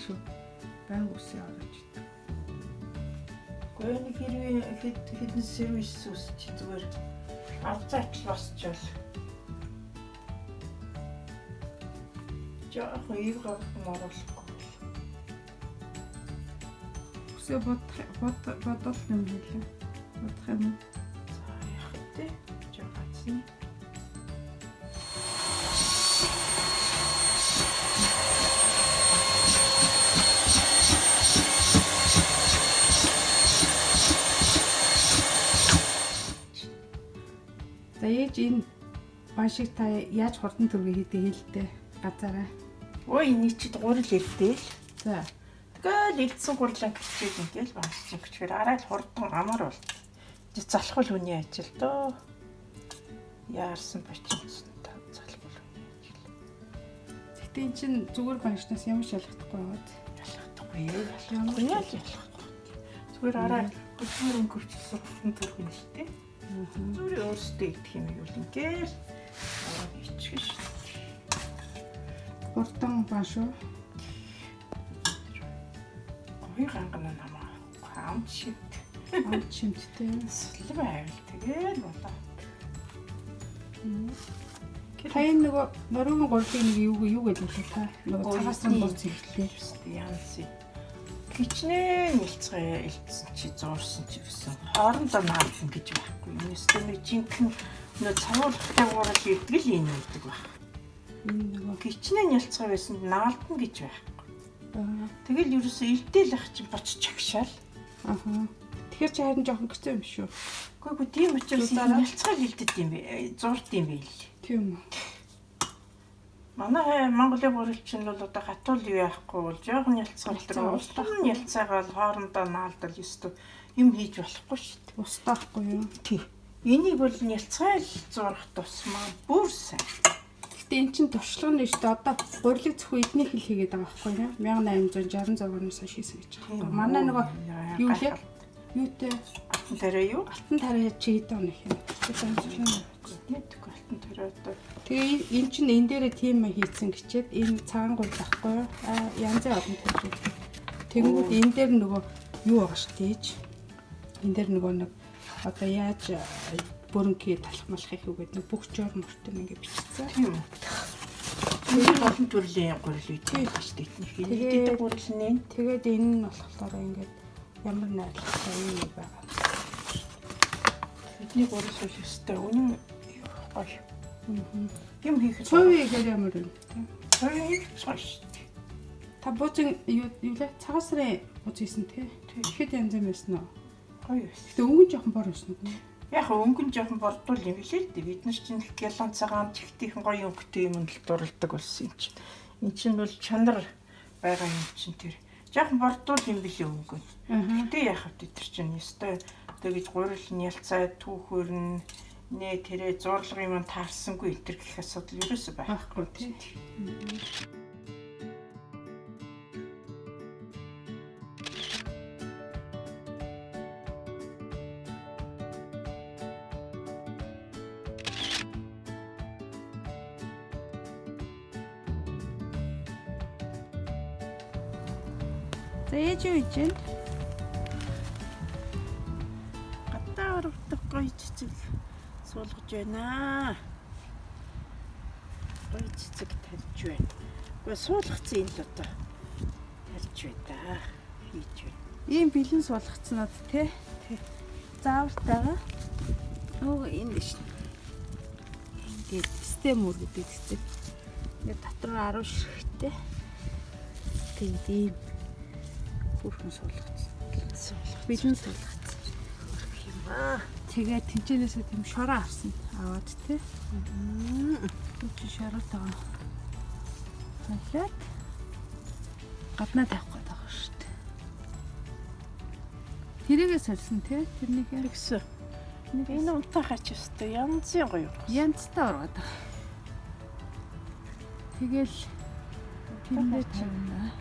шүү. Баян үсээ оруулж идэг. Гэхдээ нэг хэрвээ хэд хэдэн сервис үсч зүгээр авцаатал босчвол. Жаахан ив гавтан оруулахгүй. Үсээ бодох бод бодол юм хэлээ. Бодох юм. За яах вэ? Жаахан. За ээж энэ баншиг та яаж хурдан төргий хийдэг хэлтэй газараа. Ой энэ чи гурил ирдээл. За Тэгэл элдсэн гурлаа гिचээд ингээл баншиж гэчихээр арай л хурдан амар бол. Залхуул хүний ажил дөө. Яарсан бочинцсан та залхуул хүний ажил. Гэтэ эн чин зүгээр баншнаас ямар ч ялгахдаггүй байгаад. Ялгахдаггүй. Ялгахдаггүй л ялгахдаггүй. Зүгээр арай хөдөлмөр өнгөрчлсөн хурдан төргөн л дээ. Зүгээр өөрсдөө идэх юм юу л ингээл арай хийчих шүү дээ. Хурдан банш уу? Гоё гангана намаа. Амт шивт. Амт шимттэй. Сэлэм байвал тэгэл болоо. Та энэ нөгөө нөрөөн гурлын нэг юу юу гэж хэлээ та? Нөгөө цагаас нь буц ихлээ. Янз юм. Хичнээн нэлцгээ элдсэн чи зуурсан чи гэсэн. Хоорондоо наалдана гэж байхгүй. Өнөөсдөө нэг жинхэнэ нөө цавуулгатай гурал идэг л энэ байдаг баг. Энэ нөгөө Хичнээн нялцгай байсан наалдана гэж байхгүй. Тэгэл ерөөсөө элдээл ах чи боч чагшаал. Аа. Тэгэхээр чи харин жоохон хэцүү юм шүү. Үгүй ээ тийм учраас Зурдаараа? нялцгай л элдэд юм бэ. Зурд юм бэ л. Тийм үү. Манай Монголын гурил чинь бол одоо гатуул юу яахгүй бол жоохон нялцгай Нялцгай л устдахгүй. нялцайгаал хоорондоо наалдал ёстой юм хийж болохгүй шүү дээ. Устдаахгүй юу? Тий. Энийг бол нялцгай л зурах тусмаа бүр сайн. Гэтэ эн чин туршлага нь шүү дээ. Одоо гурилыг зөвхөн эдний хэл хийгээд байгаа байхгүй юу? 1866 оноос хойш хийсэн гэж байгаа байхгүй юу? Манай нөгөө юу лээ? Юутэй? Алтан тариа юу? Алтан тарай чи хэдэн он их юм? Мэдгүй алтан тариа одоо Тэгээ эн чин энэ дээрээ тийм хийцэн гिचээд энэ цагаан гурил байхгүй юу? Аа янзын олон төрлийн. Тэнгүүд энэ дээр нөгөө юу байгаа шүү дээ ээж. Энэ дээр нөгөө нэг одоо яаж бүрэнхий талах малах их үгээд нэг бүх жор мөртөн ингэ бичсэн. тийм үү. Энэ олон төрлийн гурил үү тийм шүү дээ. Эднийх энэ Тэгээд- гэдэг гурил нь энэ. Тэгээд энэ нь болохоор ингээд ямар найрлагатай юм байгаа. Эдний гурил бол ёстой. Үнэн гоё. Юм хийхэд Цувын ихээр ямар юм те. цувын их гоё шүү дээ. Та буузын юу юу лээ? Цагаан сарын бууз хийсэн те. Тэгэхэд янз юм байсан уу? Гоё байсан. Гэтэ өнгөн жоохон бор байсан уу? Яг өнгөн жоохон бордуул юм билээ л дээ. Бид нар чинь их ялан цагаан чигтийнхэн гоё өнгөтэй юм л дурладаг болсон юм чинь. Эн чинь бол чанар байгаа юм чинь тэр. Жоохон бордуул юм билээ өнгөн. Аа. Гэтэ яах вэ тэр чинь ёстой тэгэж гурил нялцай түүхөр нь нэ тэрэ зурлага юм таарсангүй энэ төр гэх асуудал ерөөсөө байхгүй. Байхгүй тий. За ээж юу хийж байна? Гадаа урагдах гоё цэцэг суулгаж байна. Гоё цэцэг тарьж байна. Гэхдээ суулгацсан юм л одоо тарьж бай да. Хийж байна. Ийм бэлэн суулгацсанууд тий. Заавартайгаа. Нөгөө энэ биш. Ингээд систем үр гэдэг цэцэг. Ингээд дотор нь 10 ширхттэй. Тэгээд ийм бүрхэн суулгацсан. Суулгах Бэлэн суулгацсан. юм аа. Тэгээд тэнчэнээсээ тийм шороо авсан. Аваад тий. Үгүй чи шороотойгоо. Солиод гаднаа тавих гээд байгаа шүү дээ. Тэрийгээ сольсон тий. Тэрнийхээ Тэгсэн. Энэ унтаа хач өстой янзын гоё ургасан. янзтай ургаад байгаа. Тэгэл тэндээ тавина.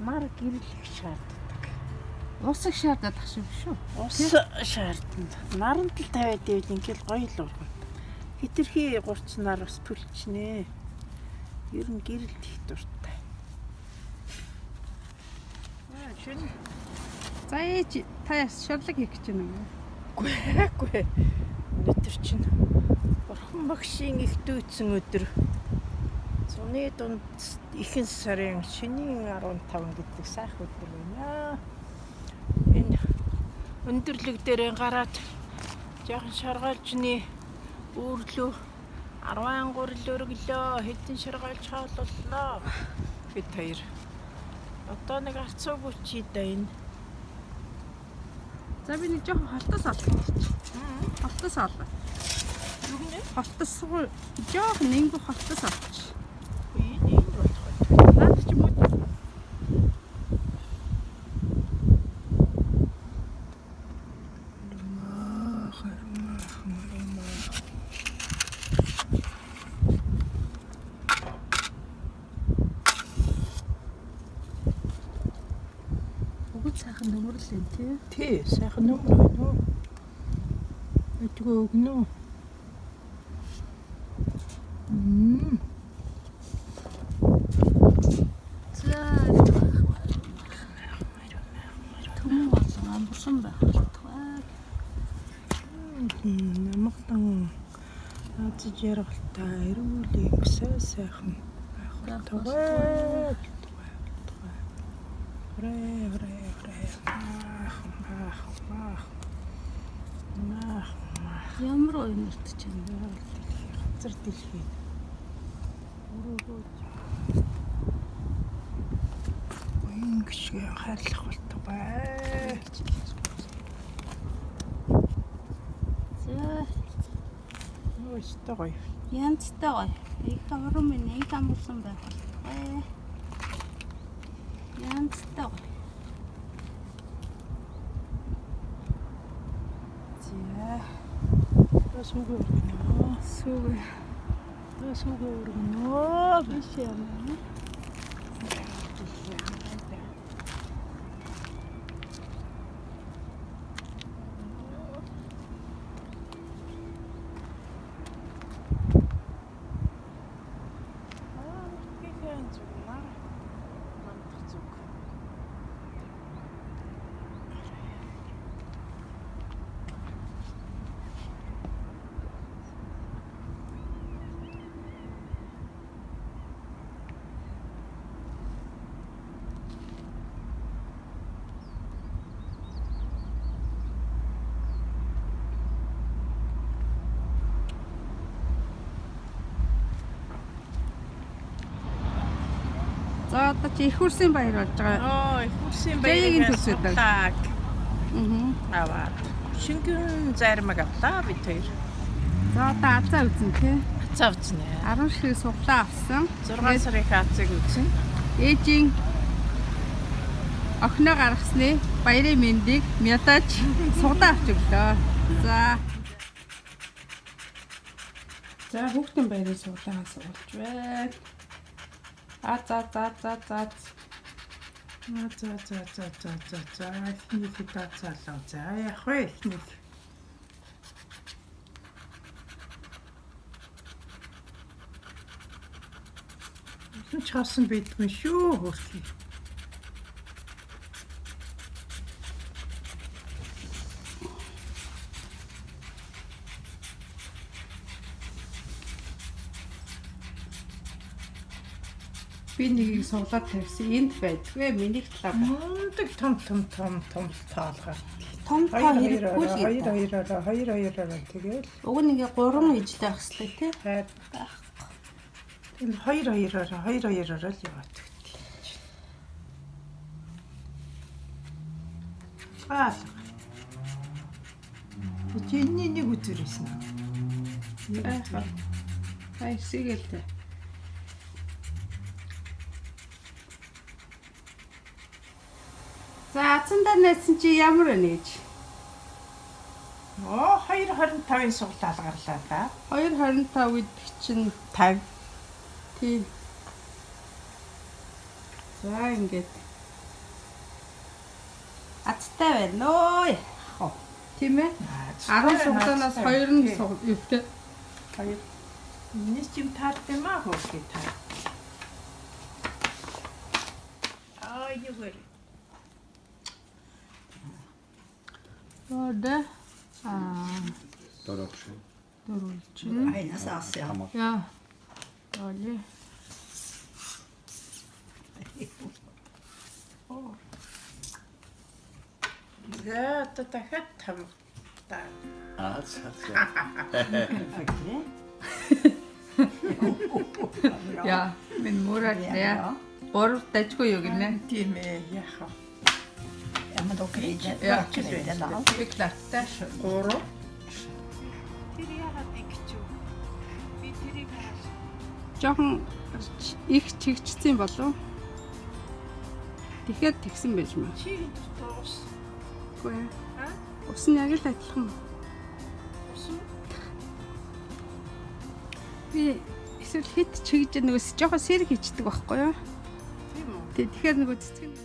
Мар гэрлэх шаарддаг. Ус их шаардаад ах шиг шүү. Ус шаардна. Наранд л тавиад ивэл ингээл гоё л ургана. Хитрхи гурцнаар бас пүлчнэ. Ер нь гэрэлт их дуртай. Шин За ээж та шорлог хийх гэж байна уу? Үгүй ээ. Өнөөдөр чинь Бурхан багшийн их дүйцэн өдөр. Зуны дунд ихэнх сарын шөнийн 15 гэдэг сайхан өдөр байна. Энэ өндөрлөг дээрээ гараад жоохон шоргоолжны үүрлөө 13 л өргөлөө хэдэн шоргоолж хооллолоо бид хоёр. Одоо нэг арцууг үчи да энэ. За би нэг жоохон холтос олох гэж. Холтос олоо. Юу гинэ? Холтос жоохон нэнгүү холтос олчих. Энэ энэ болох байх. Наад чи мод. Бүгд сайхан нөмөрлөө тий. Тий, сайхан нөмөр байна уу? Өдгөө өгнө үү? Мм. За түмэн болон амарсан байх болтугай. Намгдан аз жаргалтай эрүүл юм сайхан байх болтугай. Хүрээ, хүрээ, хүрээ. Ах, ах, ах. Ах, ах. Ямар уймарт ч юм бэ? Газар дэлхий. Өрөөгөө. Уян гიშгэ хайрлах болтугай. За Өөстөө гоё. янзтай гоё. Их амруу минь их амарсан байх болтугай. Янзтай гоё. За. Одоо сүгэ өргөнө. Сүг Одоо сүгэ өргөнө. биш юм. Аа, нутгийн зүг нар мандах зүг. За одоо чи их хөрсийн баяр болж байгаа. Оо, их хөрсийн Жаягийн баярыг төс өдөр. суглааг Аа. аваад. Шингэн зармаг авлаа бид хоёр. За одоо азаа үзэн тий. Ацаа үзнэ. 10 шиг суглаа авсан. 6 сарын ацыг үзэн. Ээжийн охиноо гаргасны баярын мэндийг мятаж суглаа авч өглөө. За. За хүүхдийн баярын суглаагаа суулж байна. А за за за за. Аа, за за за за за за эхний хэд ацаалаа. За яах вэ эхний? Ч хасан бидгүй шүү хөрхий. Би нэгийг суглаад тавьсан. Энд байдгүй. Миний талаа байна. Мундаг том том том том таалгаар. Том тоо хэрэггүй л хоёр гэдэг. хоёроор хоёр хоёроор тэгэл Уг нь ингээ гурван ижил байх хэрэгтэй тий. хайр. Энэ хоёр хоёроор хоёр хоёроор л яваад өгдөг. Аа. Чи энэний нэг үзэрсэн. Нэг үзэр. Та эсэгээл дээ. За азандаа найсан чи ямар байна гэж? Оо 2.25-ын суглаал гарлаа да. 2.25 гэдэг чинь 50. тий. За ингээд азтай байна өө. Тийм ээ? 10 суглаанаас 2 нь юутай. Хоёр. Энэс чим таард юм аа хөөрхий таар. Аа юугаар. Både. Аа, Дөрөвшин. дөрвөлжин. Aina saa se on. Яа. Оли. За одоо дахиад тамга. Аа за за. Яа, минь мурат яа. Гурав дажгүй юу гинэ? Тийм ээ, яах вэ? Ja, men då kan vi Ja. inte. Би клартай. 3. Тэр яагаад ингэж юу? Би тэрийг хараад Жохон их чигчсэн болов. Тэгэхээр тэгсэн байж маа. чи дутуу ус. Үгүй ээ. Аа? Ус нь яг л адилхан. Ус уу? Би эсвэл хит чигж нөгөө жоохон сэрэг хийчдэг байхгүй юу? Тийм үү? Тэгэхээр нөгөө цэцэг нь